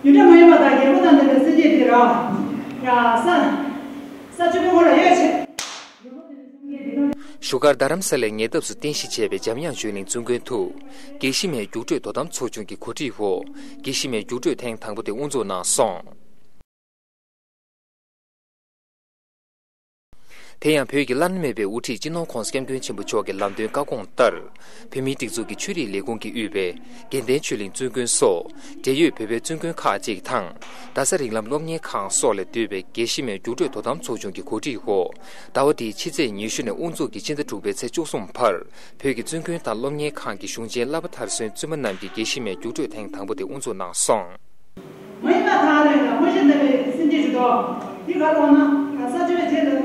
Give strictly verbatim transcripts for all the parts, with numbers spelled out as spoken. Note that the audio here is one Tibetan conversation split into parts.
རྒྱུ་འབྲས་མ་ཡིན་པ་དང་། རྒྱལ་པོ་དང་ལྡན་པའི་སེམས་བསྐྱེད་དེ་ར། ཡ་ས། ས་བཅུ་པའི་ངོ་ལ་ཡོད་ཆེ། བཞུགས་སྒར་རྡ་རམ་ས་ལའི་ཉེ་འདབས་སུ་རྟེན་གཞི་བྱས་པའི་འཇམ་དབྱངས་ཆོས་གླིང་བཙུན་དགོན་དུ། དགེ་བཤེས་མའི་རྒྱུགས་སྤྲོད་དོ་དམ་ཚོགས་ཆུང་གི་གོ་སྒྲིག་འོག་དགེ་བཤེས་མའི་རྒྱུགས་སྤྲོད་ཐེངས་དང་པོ་དེ་དབུ་འཛུགས་གནང་སོང་། དེ་ཡང་བོད་ཀྱི་བླ་ན་མེད་པའི་དབུ་ཁྲིད་སྤྱི་ནོར་༸གོང་ས་༸སྐྱབས་མགོན་ཆེན་པོ་མཆོག་གི་ལམ་སྟོན་བཀའ་དགོངས་ལྟར། བོད་མིའི་སྒྲིག་འཛུགས་ཀྱི་ཆོས་རིག་ལས་ཁུངས་ཀྱིས་དབུས་པའི་དགེ་ལྡན་ཆོས་གླིང་བཙུན་དགོན་སོགས་འབྲེལ་ཡོད་བོད་པའི་བཙུན་དགོན་ཁག་ཅིག་དང་། རྡ་ས་རིགས་ལམ་སློབ་གཉེར་ཁང་སོགས་ལས་བསྡུས་པའི་དགེ་བཤེས་མའི་རྒྱུགས་སྤྲོད་དོ་དམ་ཚོགས་ཆུང་གི་གོ་སྒྲིག་འོག་ཟླ་བ་འདིའི་ཕྱི་ཚེས་ཉི་ཤུ་ནས་དབུ་འཛུགས་ཀྱིས་སྤྱི་ཟླ་དྲུག་པའི་ཚེས་བཅུ་གསུམ་བར་བོད་ཀྱི་བཙུན་དགོན་དང་སློབ་གཉེར་ཁང་གི་གཞུང་ཆེན་བསླབ་པ་མཐར་སོན་བཙུན་མ་རྣམས་ཀྱི་དགེ་བཤེས་མའི་རྒྱུགས་སྤྲོད་ཐེངས་དང་པོ་དེ་དབུ་འཛུགས་གནང་སོང་། མ་ཡིན་པ་དག་ལས་ལ་མ་ཤེས་འདོད་པའི་སེམས་ཅན་ཞིག་ཏོ། འདི་ག་རེ་ལབ་ན། ས་བཅུ་པའི་རྗེས་ལ་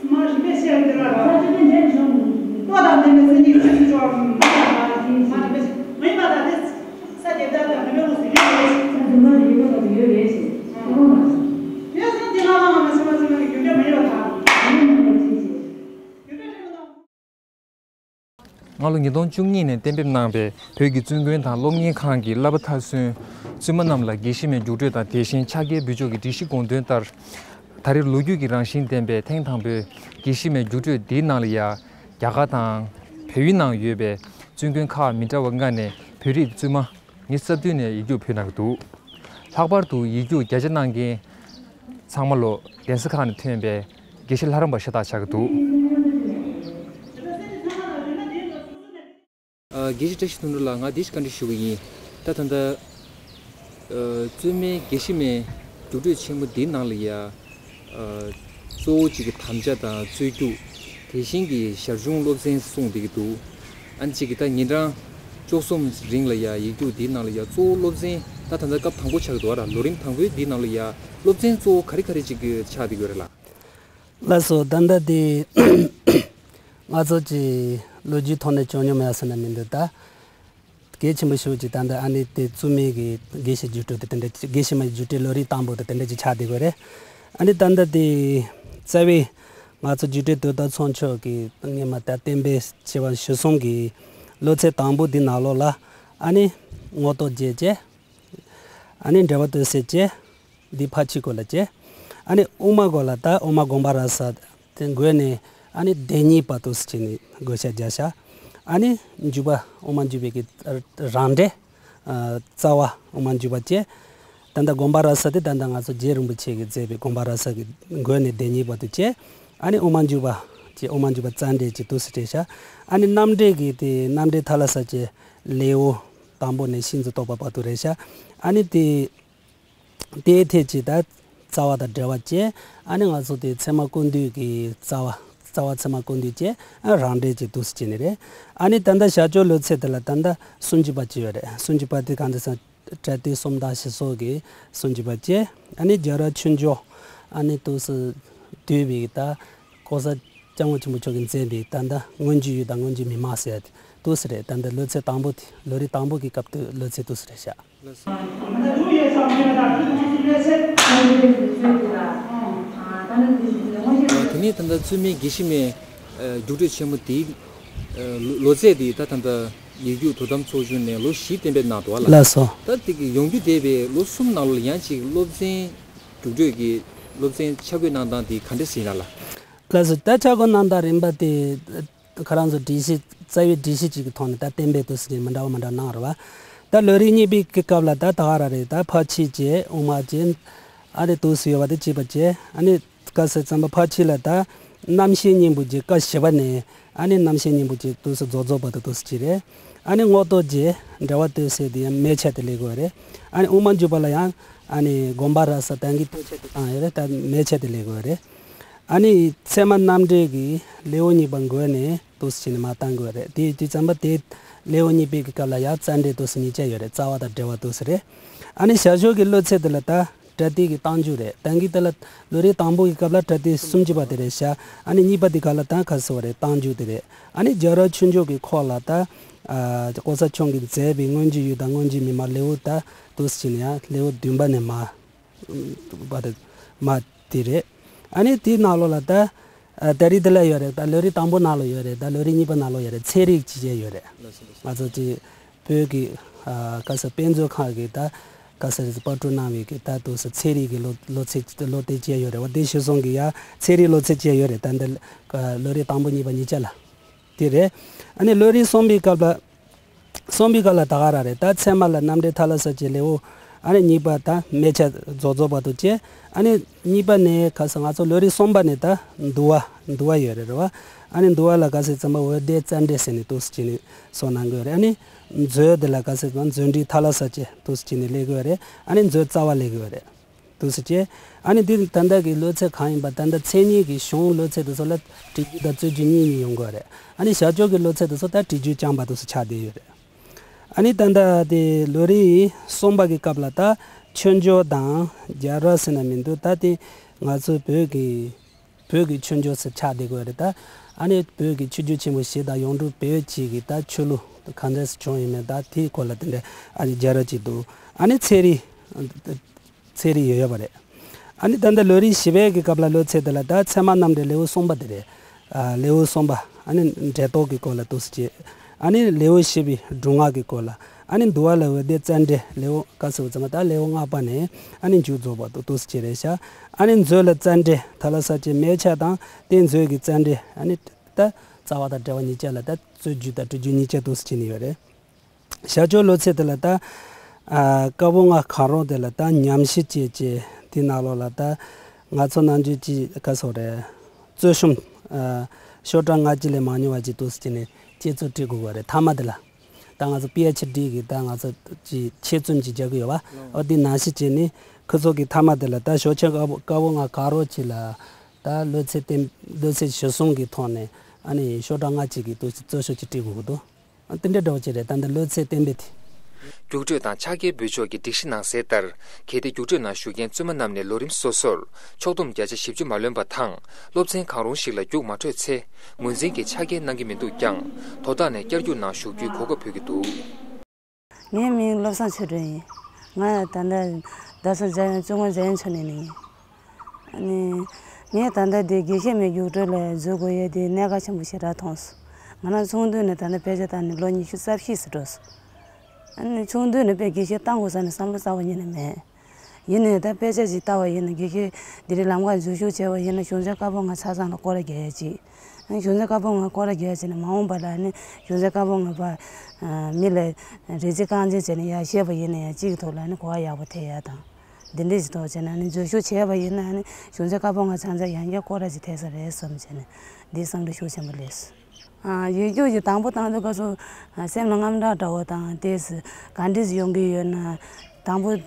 མ་རིམ་པས་བཤད་རྒྱུ་དེ་ལ་ར། ས་བཅུ་པའི་རྗེས་ལ་ལྟོ་དང་ལྡན་པའི་སེམས་ཅན་གྱི་ཆོས་སུ་སྦྱོར་བ། མ་རིམ་པས་མ་ཡིན་པ་དག་སྟེ། ས་བརྒྱད་དག་ལ་རིམ་པས་འོག་སུ་ཡོད་རེད། ས་དུ་མ་རིམ་པ་དག་ཏུ་ཡོད་རེད་ཞེས་བཀའ་དགོངས་གནང་སོང་། ཡོད་ཚད་འདི་ལ་མ་མ་ཚེ་མ་ཚེ་མ་གི་རྒྱུ་འབྲས་མ་ཡིན་པ་དག་རིམ་པས་མ་ཡིན་པ་ཅི་ཞེས། རྒྱུ་འབྲས་རིམ་པ་དང་། སྔ་ལོ་ཉིས་སྟོང་བཅུ་གཉིས་ནས་གཏན་འབེབས་གནང་བའི་བོད་ཀྱི་བཙུན་དགོན་དང་སློབ་གཉེར་ཁང་གི་བསླབ་པ་མཐར་སོན་བཙུན་མ་རྣམས་ལ་དགེ་བཤེས་མའི་རྒྱུགས་སྤྲོད་དང་། དེ་བཞིན་ཕྱག་འཁྱེར་འབུལ་ཕྱོགས་ཀྱི་སྒྲིག་གཞི་དགོངས་དོན་ལྟར། ད་རེས་ལོ་རྒྱུས་ཀྱི་རང་བཞིན་ལྡན་པའི་ཐེངས་དང་པོའི་དགེ་བཤེས་མའི་རྒྱུགས་སྤྲོད་འདིའི་ནང་ལ་ཡང་རྒྱ་གར་དང་བལ་ཡུལ་ནང་ཡོད་པའི་བཙུན་དགོན་ཁག་མི་འདྲ་བ་ལྔ་ནས་བོད་རིགས་བཙུན་མ་ཉི་ཤུ་རྩ་བདུན་ནས་ཡིག་རྒྱུགས་ཕུལ་གནང་གི་འདུག་ལྷག་པར་དུ་ཡིག་རྒྱུགས་བརྒྱ་ཆ་གནང་མཁན་ཚང་མ་ལོ་གདན་ས་ཁག་ནས་ཐོན་པའི་དགེ་བཤེས་ལྷ་རམས་པ་ཤ་སྟག་ཆགས་ཀྱི་འདུག་ཨ། དགེ་བཤེས་བཀྲ་ཤིས་དོན་གྲུབ་ལགས། ང་འདི་ཞིག་བཀའ་འདྲི་ཞུ་གི་ཡིན། ད་ད་ལྟ་ཨ་བཙུན་མའི་དགེ་བཤེས་མའི་རྒྱུགས་སྤྲོད་ཆེན་མོ་འདིའི་ནང་ལ་ཡ། ཨ། གཙོ་བོ་གཅིག་གི་དམ་བཅའ་དང་རྩོད་རྒྱུགས། དེ་བཞིན་གྱི་ཞར་བྱུང་སློབ་ཚན་གསུངས་བསྡད་ཀྱི་འདུག་ཨ་ནི་གཅིག་གི་ད་ཉིན་གྲངས་བཅུ་གསུམ་རིང་ལ་ཡ་ཡིག་རྒྱུགས་འདིའི་ནང་ལ་ཡ་གཙོ་བོ་སློབ་ཚན། ད་ད་ལྟ་སྐབས་དང་པོ་ཆགས་ཀྱི་འདུག་བ་ར། ལོ་རིམ་དང་པོའི་འདིའི་ནང་ལ་ཡ་སློབ་ཚན་གཙོ་བོ་ག་རེ་ག་རེ་ཅིག་ཆགས་བསྡད་ཀྱི་ཡོད་རེད་ལགས། ལགས་སོ། ད་ལྟ་དེ་ང་ཚོ་གི་ལོ་རྒྱུས་ཐོག་ནས་བྱུང་མྱོང་མེད་ཟེར་ན་མི་འདུག་ད་གལ་ཆེན་པོ་ཞིག་གི་ད་ལྟ་ཨ་ནི་དེ་བཙུན་མའི་གི་དགེ་བཤེས་རྒྱུགས་སྤྲོད་དེ་དེ་འདྲ། དགེ་བཤེས་མའི་རྒྱུགས་སྤྲོད་ལོ་རིམ་དང་པོ་དེ་དེ་འདྲ་ཅིག་ཆགས་བསྡད་ཀྱི་ཡོད་རེད། ཨ་ནི་ད་ལྟ་དེ་རྩ་བའི་ང་ཚོ་རྒྱུགས་སྤྲོད་དོ་དམ་ཚོགས་ཆུང་གི་སྔོན་མ་ད་གཏན་འབེབས་བྱས་པ་གཞིར་བཟུང་གི་ལོ་ཚད་དང་པོ་འདི་ནང་ལོགས་ལ་ཨ་ནི་སྔོ་ཏོག་བརྒྱད་བཅས། ཨ་ནི་འབྲེལ་བ་དོད་ཟེར་བཅས། འདི་ཕར་ཕྱི་སྐོར་ལ་བཅས། ཨ་ནི་དབུ་མ་སྐོར་ལ་ད་དབུ་མ་དགོངས་པ་རབ་གསལ་དེ་འགོས་ནས་ཨ་ནི་སྡེ་གཉིས་བར་དུ་ཟེར་བྱས་ནས་བགོ་བཤའ་བརྒྱབ་ཤག་ཨ་ནི་འཇུག་པ་དབུ་མ་འཇུག་པའི་གི་རང་འགྲེལ། ཨ། རྩ་བ་དབུ་མ་འཇུག་པ་བཅས། ད་ལྟ་དགོངས་པ་རབ་གསལ་དེ་ད་ལྟ་ང་ཚོ་རྗེ་རིན་པོ་ཆེ་གིས་མཛད་པའི་དགོངས་པ་རབ་གསལ་གྱི་འགོས་ནས་སྡེ་གཉིས་བར་དུ་བཅས། ཨ་ནི་དབུ་མ་འཇུག་པ་བཅས། དབུ་མ་འཇུག་པ་རྩ་འགྲེལ་གྱི་དུས་སུ་བྲིས་ཤག་ཨ་ནི་རྣམ་འགྲེལ་གྱི་དེ་རྣམ་འགྲེལ་ཐ་ལ་ས་བཅས་ལེའུ་དང་པོ་ནས་ཤིན་ཏུ་རྟོགས་པ་བར་དུ་རེད་ཤག་ཨ་ནི་དེ། དེའི་ཐད་ཀྱི་ད་རྩ་བ་དང་འབྲེལ་བ་བཅས། ཨ་ནི་ང་ཚོ་དེ་ཚད་མ་ཀུན་བཏུས་ཀྱི་རྩ་བ། རྩ་བ་ཚད་མ་ཀུན་བཏུས་བཅས། ཨ། རང་འགྲེལ་གྱི་དུས་སུ་བྱས་ནས་རེད། ཨ་ནི་ད་ལྟ་བྱ་སྤྱོད་ལོ་ཚད་དེ་ལ་ད་ལྟ་སུམ་ཅུ་པ་བཅས་ཡོད་རེད། སུམ་ཅུ་པ་དེ་གང་དུ་སོང་། གྲ་སྒྲིག་སུམ་རྟགས་ཞེས་སོགས་ཀྱི་སུམ་ཅུ་པ་བཅས། ཨ་ནི་རྒྱལ་རབས་ཆོས་འབྱུང་། ཨ་ནི་དུས་སུ་བསྡུས་པའི་ད་༸གོང་ས་༸སྐྱབས་མགོན་ཆེན་པོ་མཆོག་གིས་མཛད་པའི་ད་ལྟ་སྔོན་གྱི་ཡུལ་དང་སྔོན་གྱི་མི་མང་ཟེར་ཡ་དེ་དུས་སུ་རེད། ད་ལྟ་ལོ་ཚད་དང་པོ་དེ། ལོ་རིམ་དང་པོ་གི་སྐབས་དུས་ལོ་ཚད་དུས་སུ་རེད་ཤག་དེ་ནས་ད་ལྟ་བཙུན་མའི་དགེ་བཤེས་མའི་རྒྱུགས་སྤྲོད་ཆེན་མོ་དེའི་ལོ་ཚད་དེ་ད་ད་ལྟ་ཡིག་རྒྱུགས་དོ་དམ་ཚོགས་ཆུང་ནས་ལོ་བཞི་གཏན་འབེབས་གནང་འདུག་བ་ལགས། ལགས་སོ། ད་དེ་གི་ཡོང་རྒྱུ་བསྡད་པའི་ལོ་གསུམ་ནང་ལོགས་ལ་ཡང་ཅིག་སློབ་ཚན་རྒྱུགས་སྤྲོད་ཀྱི་སློབ་ཚན་ཆ་བགོས་གནང་སྟངས་དེ་ག་འདྲ་ཞིག་ཡིན་ན་ལགས། ལགས་སོ། ད་ཆ་བགོས་གནང་སྟངས་རིམ་པ་དེ། ཁོ་རང་ཚོ་སྒྲིག་གཞི། རྩ་བའི་སྒྲིག་གཞི་གཅིག་གི་ཐོག་ནས་ད་གཏན་འབེབས་དུས་སུ་ཅིག་མི་འདྲ་བ་མི་འདྲ་གནང་རེད་བ། ད་ལོ་རིམ་གཉིས་པའི་གི་སྐབས་ལ་ད་ད་ག་རང་རེད། ད་ཕར་ཕྱིན་བཅས། དབུ་མ་བཅས། ཨ་ནི་དུས་སུ་ཡོད་པ་དེ་བཅས་པ་བཅས། ཨ་ནི་ག་ཟེར་ཙམ་པ་ཕར་ཕྱིན་ལ་ད་རྣམ་བཤད་སྙིང་པོ་བཅས་ཀ་བཞི་པ་ནས། ཨ་ནི་རྣམ་བཤད་སྙིང་པོ་བཅས་དུས་སུ་རྫོགས་རྫོགས་བར་དུ་དུས་སུ་ཅིག་རེད། ཨ་ནི་སྔོ་ཏོག་བཅས་འབྲེལ་བ་དོད་ཟེར་དེ་ཡང་མན་ཆད་དུ་ལེན་དགོས་རེད། ཨ་ནི་དབུ་མ་འཇུག་པ་ལ་ཡང་ཨ་ནི་དགོངས་པ་རབ་གསལ་ད་གིན་དོན་ཆེད་དུ་བཏང་ཡོད་རེད། ད་མན་ཆད་དུ་ལེན་དགོས་རེད། ཨ་ནི་ཚད་མ་རྣམ་འགྲེལ་གྱི་ལེའུ་གཉིས་པ་འགོས་ནས་དུས་སུ་ཕྱིན་ནས་མར་བཏང་དགོས་རེད། དེ་དུས་ཙམ་པ་དེ་ལེའུ་གཉིས་པའི་གི་སྐབས་ལ་ཡང་རྩ་འགྲེལ་དུས་སུ་གཉིས་ཆ་ཡོད་རེད། རྩ་བ་དང་འབྲེལ་བ་དུས་སུ་རེད། ཨ་ནི་བྱ་སྤྱོད་ཀྱི་ལོ་ཚད་དེ་ལ་ད་གྲ་སྒྲིག་གི་རྟགས་འཇུག་རེད། ད་གིན་དེ་ལ་ལོ་རིམ་དང་པོ་གི་སྐབས་ལ་གྲ་སྒྲིག་སུམ་ཅུ་པ་དེ་རེད་ཤག་ཨ་ནི་གཉིས་པ་དེ་ག་ལ་ད་ག་ཟེར་བ་རེད། རྟགས་འཇུག་དེ་རེད། ཨ་ནི་རྒྱལ་རབས་ཆོས་འབྱུང་གི་ཁོག་ལ་ད་ཨ་༸གོང་ས་མཆོག་གིས་མཛད་པའི་སྔོན་གྱི་ཡུལ་དང་སྔོན་གྱི་མི་མང་ལེའུ་ད་དུས་སུ་ཕྱིན་ནས་ཡང་ལེའུ་བདུན་པ་ནས་མར། བ་དེ་མ་དེ་རེད། ཨ་ནི་དེའི་ནང་ལོགས་ལ་ད་ཨ་ད་རིང་དེ་ལ་ཡོད་རེད། ད་ལོ་རིམ་དང་པོ་ནང་ལོགས་ཡོད་རེད། ད་ལོ་རིམ་གཉིས་པ་ནང་ལོགས་ཡོད་རེད། ཚན་རིག་ཅིག་བྱས་ཡོད་རེད། ང་ཚོ་ཅིག་བོད་ཀྱི་ ཨ་ག་ས་དཔེ་མཛོད་ཁང་གི་ད་ག་ས་རེད་པར་སྐྲུན་གནང་བའི་གི་ད་དུ་ས་ཚན་རིག་གི་ལོ་ལོ་ཚིགས་ལོ་དེབ་ཅིག་ཡོད་རེད་བ། དེ་ཤི་སོང་གི་ཡ་ཚན་རིག་ལོ་ཚིགས་ཅིག་ཡོད་རེད། ད་འདི་ལོ་རེ་དང་པོ་གཉིས་པ་གཉིས་ཆ་ལ་དེ་རེད། ཨ་ནི་ལོ་རེ་གསུམ་པའི་སྐབས་ལ། གསུམ་པའི་སྐབས་ལ་ད་ག་རང་རེད། ད་ཚད་མ་ལ་རྣམ་འགྲེལ་ཐ་ལ་ས་ཅེ་ལེའུ། ཨ་ནི་གཉིས་པ་ད་སྨད་ཆ་རྫོགས་རྫོགས་བར་དུ་བྱས། ཨ་ནི་གཉིས་པ་ནས་ག་ས་ང་ཚོ་ལོ་རེ་གསུམ་པ་ནས་ད་འདུལ་བ་འདུལ་བ་ཡོད་རེད་རེད་བ། ཨ་ནི་འདུལ་བ་ལ་ག་ས་ཚད་མ་འོད་སྡེར་བཙལ་འབྲས་ཟེར་ནས་འདུག་སེ་བྱས་ནས་གསུངས་གནང་གི་ཡོད་རེད། ཨ་ནི་མཛོད་འདི་ལ་ག་ས་ཚད་མ་མཛོད་འགྲེལ་ཐ་ལ་ས་ཅེ་འདུག་སེ་བྱས་ནས་སླེབས་ཀྱི་ཡོད་རེད། ཨ་ནི་མཛོད་རྩ་བ་སླེབས་ཀྱི་ཡོད་རེད། འདུག་སེ་བྱས། ཨ་ནི་འདི་ད་ལྟ་གི་ལོ་ཚད་གང་ཡིན་པ། ད་ལྟ་མཚན་ཉིད་ཀྱི་གཞུང་ལོ་ཚད་དེ་ཚོ་ལ་བྲིས་རྒྱུ་དང་རྩོད་རྒྱུ་གཉིས་གཉིས་ཡོང་གི་ཡོད་རེད། ཨ་ནི་བྱ་སྤྱོད་ཀྱི་ལོ་ཚད་དེ་ཚོ་ད་བྲིས་རྒྱུ་རྐྱང་པ་འདུག་སེ་ཆགས་བསྡད་ཡོད་རེད། ཨ་ནི་ད་ལྟ་དེ་ལོ་རེའི་གསུམ་པ་གི་སྐབས་ལ་ད་ཆོས་འབྱོར་དང་རྒྱལ་རབས་ཟེར་ན་མི་འདུག་ད་དེ་ང་ཚོ་བོད་ཀྱི་བོད་ཀྱི་ཆོས་འབྱོར་ཟེར་ཆགས་བསྡད་ཀྱི་ཡོད་རེད། ད་ཨ་ནི་བོད་ཀྱི་ཆོས་བརྒྱུད་ཆེན་པོ་བཞི་དང་ཡོངས་གྲགས་བོད་སྤྱི་གི་ད་ཆོས་ལུགས་གང་འདྲ་སེ་བྱུང་ཡོད་མེད་ད་དེའི་སྐོར་ལ་དེ་འདྲ་ཨ་ནི་རྒྱལ་རབས་ཅིག་འདུག་ཨ་ནི་ཚན་རིག་ཚན་རིག་ཡོད་ཡོད་པ་རེད། ཨ་ནི་ད་ལྟ་ལོ་རེའི་བཞི་པའི་གི་སྐབས་ལ་ལོ་ཚད་དེ་ལ་ད་ཚད་མ་རྣམ་འགྲེལ་ལེའུ་གསུམ་པ་དེ་རེད། ཨ་ལེའུ་གསུམ་པ་ཨ་ནི་འབྲས་རྟོག་གི་སྐོར་ལ་འདུག་སེ་བྱས། ཨ་ནི་ལེའུ་བཞི་པའི་སྒྲུབ་ངག་གི་སྐོར་ལ། ཨ་ནི་འདུལ་བ་ལ་འོད་སྡེར་བཙལ་འབྲས་ལེའུ་ག་ཟེར་བ་ཚང་མ་ད་ལེའུ་ལྔ་པ་ནས་ཨ་ནི་མཇུག་རྫོགས་བར་དུ་འདུག་སེ་བྱས་རེད་ཤག་ཨ་ནི་མཛོད་ལ་བཙལ་འབྲས་ཐ་ལ་ས་ཅེ་སྨད་ཆ་དང་དེ་མཛོད་ཀྱི་བཙལ་འབྲས་ཨ་ནི་ད་རྩ་བ་དང་འབྲེལ་བ་གཉིས་ཆ་ལ་ད་རྩོད་རྒྱུ་དང་བྲིས་རྒྱུ་གཉིས་ཆ་འདུག་སེ་བྱས་ནས་ཡོད་རེད། བྱ་སྤྱོད་ལོ་ཚད་དེ་ལ་ད་ཨ་བཀའ་པོད་ལྔ་གང་རུང་དེ་ལ་ད་ཉམས་ཞིབ་བྱས་བྱས་དེ་ནང་ལོགས་ལ་ད་ང་ཚོ་ནམ་རྒྱུན་ཅིག་ག་ཟེར་རེད། རྩོད་གཞུང་ཨ་ཤོག་གྲངས་ལྔ་གཅིག་ལས་མ་ཉུང་བ་ཅིག་འདུག་སེ་བྱས་ནས་དཔྱད་རྩོམ་བྲིས་དགོས་པ་རེད། མཐའ་མ་དེ་ལ་ད་ང་ཚོ་པི་ཨེཆ་ཌི་གི་ད་ང་ཚོ་ཅིག་ཆེད་རྩོམ་ཅིག་རྒྱག་གི་ཡོད་པ། ཨོ་དེ་ནང་བཞིན་བྱས་ནས་ཁོ་ཚོ་གི་མཐའ་མ་དེ་ལ་ད་ཞོགས་ཆ་བཀའ་པོད་བཀའ་པོད་ལྔ་གང་རུང་ཅིག་ལ་ད་ལོ་ཚད་གཏན་ལོ་ཚད་གཞིར་བཟུང་གི་ཐོག་ནས་ཨ་ནི་ཤོག་གྲངས་ལྔ་གཅིག་གི་འདུག་སེ་རྩོད་ཤོག་ཅིག་བྲིས་དགོས་ཀྱི་འདུག་ཨ་དེ་འདྲ་འདྲ་བོ་ཅིག་རེད། ད་ལྟ་ལོ་ཚད་གཏན་འབེབས་དེ། རྒྱུགས་སྤྲོད་དང་ཕྱག་འཁྱེར་འབུལ་ཕྱོགས་ཀྱི་སྒྲིག་གཞི་ནང་གསལ་ལྟར། གལ་ཏེ་རྒྱུགས་སྤྲོད་ནང་ཞུགས་མཁན་བཙུན་མ་རྣམས་ནས་ལོ་རིམ་སོ་སོར་ཕྱོགས་བསྡོམས་བརྒྱ་ཆ་བཞི་བཅུ་མ་ལོན་པ་དང་སློབ་ཚན་གང་རུང་ཞིག་ལ་རྒྱུགས་མ་འཕྲོད་ཚེ། ངོས་འཛིན་གྱི་ཕྱག་འཁྱེར་གནང་གི་མི་འདུག་ཀྱང་དོ་བདག་ནས་བསྐྱར་རྒྱུགས་ནང་ཞུགས་རྒྱུའི་གོ་སྐབས་ཕུལ་གྱི་འདུག་ངའི་མིང་བློ་བཟང་ཆོས་སྒྲོན་ཡིན། ང་ད་ལྟ་རྡ་ས་འཇམ་དབྱངས་བཙུན་དབང་འཇམ་དབྱངས་མཆོག་ནས་ནི་ཡིན། ཨ་ནི། ངས་ད་ལྟ་འདི་དགེ་བཤེས་མའི་རྒྱུགས་སྤྲོད་ལ་འཛུལ་དགོས་ཡས་དེ་གནད་འགག་ཆེན་པོ་ཞེ་དྲག་མཐོང་སོང་། ང་རང་ཆུང་དུས་ནས་ད་ལྟ་དཔེ་ཆ་བལྟས་ནས་ལོ་ཉི་ཤུ་རྩ་བཞི་ཙམ་འགྲོ་སོང་། ཨ་ནི་ཆུང་དུས་ནས་དཔེ་དགེ་བཤེས་བཏང་དགོས་ས་ནས་བསམ་བློ་རྩ་བ་ཉིད་ནས་མེད། ཡིན་ནའི་ད་དཔེ་ཆ་ཞིག་ལྟ་བ་ཡིན་ན་དགེ་བཤེས་འདི་རིགས་ལམ་ཁ་འཛུལ་ཞུགས་བྱས་པ་ཡིན་ན་གཞུང་ཆེན་བཀའ་པོད་ལྔ་ཆ་ཚང་ལ་སྐོར་ར་རྒྱག་ཡས་ཅིག་ཨ་ནི་གཞུང་ཆེན་བཀའ་པོད་ལྔ་སྐོར་ར་རྒྱག་ཡས་བྱས་ནས་མ་འོངས་པ་ལ་ཨ་ནི་གཞུང་ཆེན་བཀའ་པོད་ལྔ་པ་མི་ལ་རེ་ཅིག་རྐང་འཛིན་བྱས་ནས་ཡར་བཤད་པ་ཡིན་ན་ཡང་གཅིག་གི་ཐོག་ལ་ཨ་ནི་གོ་བ་ཡག་པོ་ཐེབས་ཡས་དང་། འདི་འདྲས་ཞིག་ཐོག་བྱས་ན་ནི་འཛུལ་ཞུགས་བྱས་པ་ཡིན་ན་ནི་གཞུང་ཆེན་བཀའ་པོད་ལྔ་ཚང་ཚང་ཡང་བསྐྱར་སྐོར་ར་ཅིག་ཐེབས་ས་རེད་བསམ་བྱས་ནས་འདི་བསམ་བློ་ཤུགས་ཆེན་པོ་སླེབས་སོང་། ཡིག་རྒྱུགས་ཀྱི་དང་པོ་བཏང་དུས་སྐབས་སུ་སེམས་ལ་དངངས་སྐྲག་འདྲ་བོ་དང་ཏོག་ཙམ་ག་འདྲས་ཡོང་གི་ཡོད་ན་དང་པོ་ད་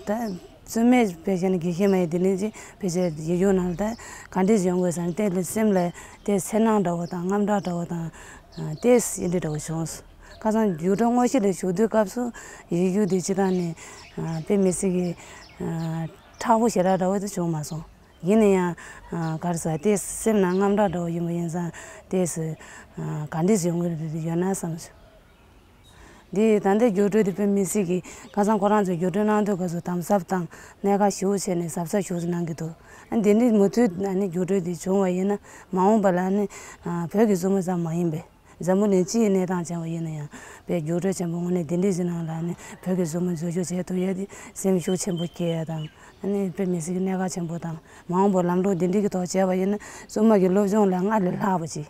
བཙུན་མས་དཔེ་བྱས་ན་དགེ་བཤེས་མ་ཡི་དེ་ནས་ཅིག་དཔེ་བྱས་ཡིག་རྒྱུགས་ནང་ལ་ད་ག་འདྲས་ཡོང་དགོས་ཟེར་ན་ཏོག་ཙམ་སེམས་ལ་ཏོག་ཙམ་འཚེར་སྣང་འདྲ་བོ་དང་དངངས་སྐྲག་འདྲ་བོ་དང་ཏོག་ཙམ་ཡིན་འདྲ་འདྲ་བོ་བྱུང་སོང་། ཁ་སང་རྒྱུགས་སྤྲོད་དངོས་གཞི་ལ་ཞུགས་དུས་སྐབས་སུ་ཡིག་རྒྱུགས་དེ་སྤྱིར་བཏང་ནས་དཔེ་མི་སྲིད་ཀྱི་མཁྲེགས་པོ་ཞེ་དྲག་འདྲ་བོ་དེ་བྱུང་མ་སོང་། ཡིན་ན་ཡང་ག་རེ་ཟེར་ཏོག་ཙམ་སེམས་ནང་དངངས་སྐྲག་འདྲ་བོ་ཡིན་པ་ཡིན་ཙང་ཏོག་ཙམ་ག་འདྲས་ཡོང་གི་ཡོད་ན་བསམ་སོང་། འདི་ད་ལྟའི་རྒྱུགས་སྤྲོད་འདི་དཔེ་མི་སྲིད་ཀྱི་ཁ་སང་ཁོ་རང་ཚོས་རྒྱུགས་སྤྲོད་གནང་དུས་སྐབས་སུ་དམ་ཟབ་དང་གནད་འགག་ཞེ་པོ་བྱས་ནས་གཟབ་གཟབ་ཞེ་པོ་གནང་གི་འདུག་ཨ་འདི་འདྲའི་མུ་མཐུད་ཨ་ནི་རྒྱུགས་སྤྲོད་འདི་བྱུང་བ་ཡིན་ན་མ་འོངས་པ་ལ་ཨ་ནི་བོད་ཀྱི་བཙུན་མ་ཙམ་མ་ཡིན་པའི་འཛམ་བུ་གླིང་སྤྱི་ཡི་གནས་སྟངས་བྱས་པ་ཡིན་ན་ཡང་དཔེ་རྒྱུགས་སྤྲོད་ཆེན་པོ་དངོས་གནས་འདི་འདྲའི་ཞིག་ནང་ལ་ཨ་ནི་བོད་ཀྱི་བཙུན་མ་འཛུལ་ཞུགས་བྱེད་ཐུབ་ཡ་དེ་སེམས་ཤུགས་ཆེན་པོ་སྐྱེ་ཡ་དང་ཨ་ནི་དཔེ་མི་སྲིད་ཀྱི་གནད་འགག་ཆེན་པོ་དང་མ་འོངས་པར་ལམ་ལུགས་འདི་འདྲའི་གི་ཐོག་བྱས་པ་ཡིན་ན་བཙུན་མ་གི་སློབ་སྦྱོང་ལ་སྔར་ལས་ལྷག་པ་ཅིག་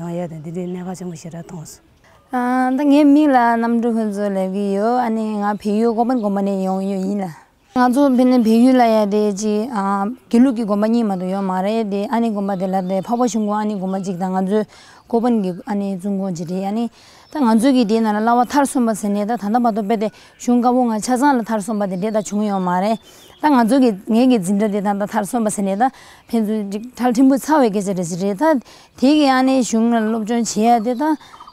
ཡོང་ཡ་དང་འདི་འདྲའི་གནད་འགག་ཆེན་པོ་ཞེ་དྲག་མཐོང་སོང་། ཨ། ད་ངའི་མིང་ལ་རྣམ་གྲོལ་ཕུན་ཚོགས་ལབ་ཀྱི་ཡོད། ཨ་ནི་ང་བལ་ཡུལ་ཀོ་པན་དགོན་པ་ནས་ཡོང་ཡོད་ཡིན་ལ། ང་ཚོ་དཔེར་ན་བལ་ཡུལ་ལ་ཡ་དེ་ཅི་ཨ་དགེ་ལུགས་ཀྱི་དགོན་པ་གཉིས་མ་གཏོགས་ཡོད་མ་རེད་དེ། ཨ་ནི་དགོན་པ་དེ་ལ་དེ་འཕགས་པ་ཤིང་ཀུན་ཨ་ནི་དགོན་པ་གཅིག་དང་ང་ཚོའི་ཀོ་པན་གྱི་ཨ་ནི་བཙུན་དགོན་གཅིག་རེད། ཨ་ནི་ད་ང་ཚོའི་གི་དེའི་ནང་ལ་གླ་བ་མཐར་སོན་པ་ཟེར་ནས་ད་ད་ལྟ་བར་དུ་དཔེ་དེ་གཞུང་བཀའ་པོད་ལྔ་ཆ་ཚང་ལ་མཐར་སོན་པ་དེ་འདྲས་ད་བྱུང་ཡོད་མ་རེད། ད་ང་ཚོ་གི་ངེད་ཀྱི་འཛིན་གྲྭ་དེ་ད་ལྟ་མཐར་སོན་པ་ཟེར་ནས་ད་ཕན་ཚུན་ཅིག་ཁྲལ་ཕྲན་བུ་ཚ་བའི་སྐད་ཆ་རེད་ཟེར་རེད། ད་དེ་གི་ཨ་ནི་གཞུང་ལ་སློབ་སྦྱོང་བྱེད་ཡ་དེ་ད་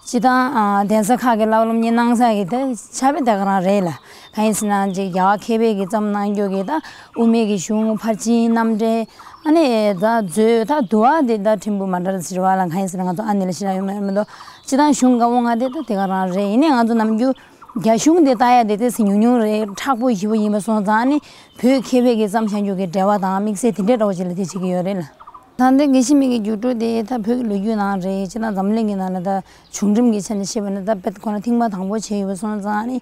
སྤྱི་བཏང་ཨ་གདན་ས་ཁག་གི་བླ་སློབ་གཉེར་གནང་ས་གི་ད་ཆ་བའི་དེ་ག་རང་རེད་ལ། གང་ཡིན་ཟེར་ན་ཅིག་རྒྱལ་བ་མཁས་པའི་གི་བརྩམས་གནང་རྒྱུ་གི་ད་དབུ་མའི་གི་གཞུང་ཕར་ཕྱིན་རྣམ་འགྲེལ་ཨ་ནི་ད་མཛོད་ད་འདུལ་བ་དེ་ད་ཕྲན་བུ་མ་འདྲ་ཟེར་བ་ལ། གང་ཡིན་ཟེར་ན་ང་ཚོ་ཨ་ནི་ལ་ཞེ་དྲག་ཡོད་མ་མི་འདུག་སྤྱི་བཏང་གཞུང་བཀའ་པོད་ལྔ་དེ་ད་དེ་ག་རང་རེད། ཡིན་ནའི་ང་ཚོ་ནམ་རྒྱུན། རྒྱ་གཞུང་དེ་ལྟ་ཡ་དེ་ཏོག་ཙམ་ཉུང་ཉུང་རེད། མཁྲེགས་པོ་ཞེ་པོ་ཡིན་པ་སོང་ཙང་ནི་བོད་མཁས་པའི་གི་བརྩམས་བཞག་རྒྱུ་གི་འགྲེལ་པ་དང་དམིགས་བསལ་དེ་འདྲའི་འདྲ་བོ་ཅིག་ལ་དེ་བྱེད་ཀྱི་ཡོད་རེད་ལ། ད་ལྟའི་དགེ་བཤེས་མའི་གི་རྒྱུགས་སྤྲོད་དེ་ད་བོད་ཀྱི་ལོ་རྒྱུས་ནང་རེད། སྤྱིར་ན་འཛམ་གླིང་གི་ནང་ལ་ད་བྱུང་རིམ་གྱི་ཆ་ནས་བཤད་པ་ན་ད་དཔེ་ཁོ་ན་ཐེངས་མ་དང་པོ་བྱས་ཡོད་པ་སོང་ཙང་ནི་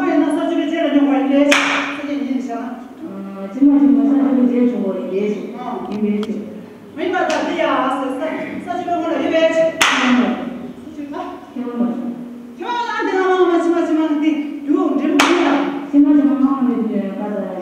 ཁོ་ཡིན་ན་ས་བཅུ་པའི་རྗེས་ལ་སྙུང་བ་ཡིན་པས། ས་བཅུ་ཡིན་བཞག་ན། ཨ། ཕྱི་མ་ཕྱི་མ་ས་བཅུ་པའི་རྗེས་བྱུང་བ་ཡིན་པས། ཨ། ཡིན་པས། མིན་པ་དང་དེ་ཡ་ཟེར་ས་ས་བཅུ་པའི་སྔོན་ལ་ཡོད་པས། ཁྱེད་མ་ཁྱེད་མ་ཁྱེད་མ་ལ་འདི་ང་མ་ང་མ་ཕྱི་མ་ཕྱི་མ་ལ་དེ་རྒྱུ་འབྲས་བུ་མིན་ལ། ཕྱི་མ་ཕྱི་མ་ང་མ་མེད་པའི་ཀ་ད།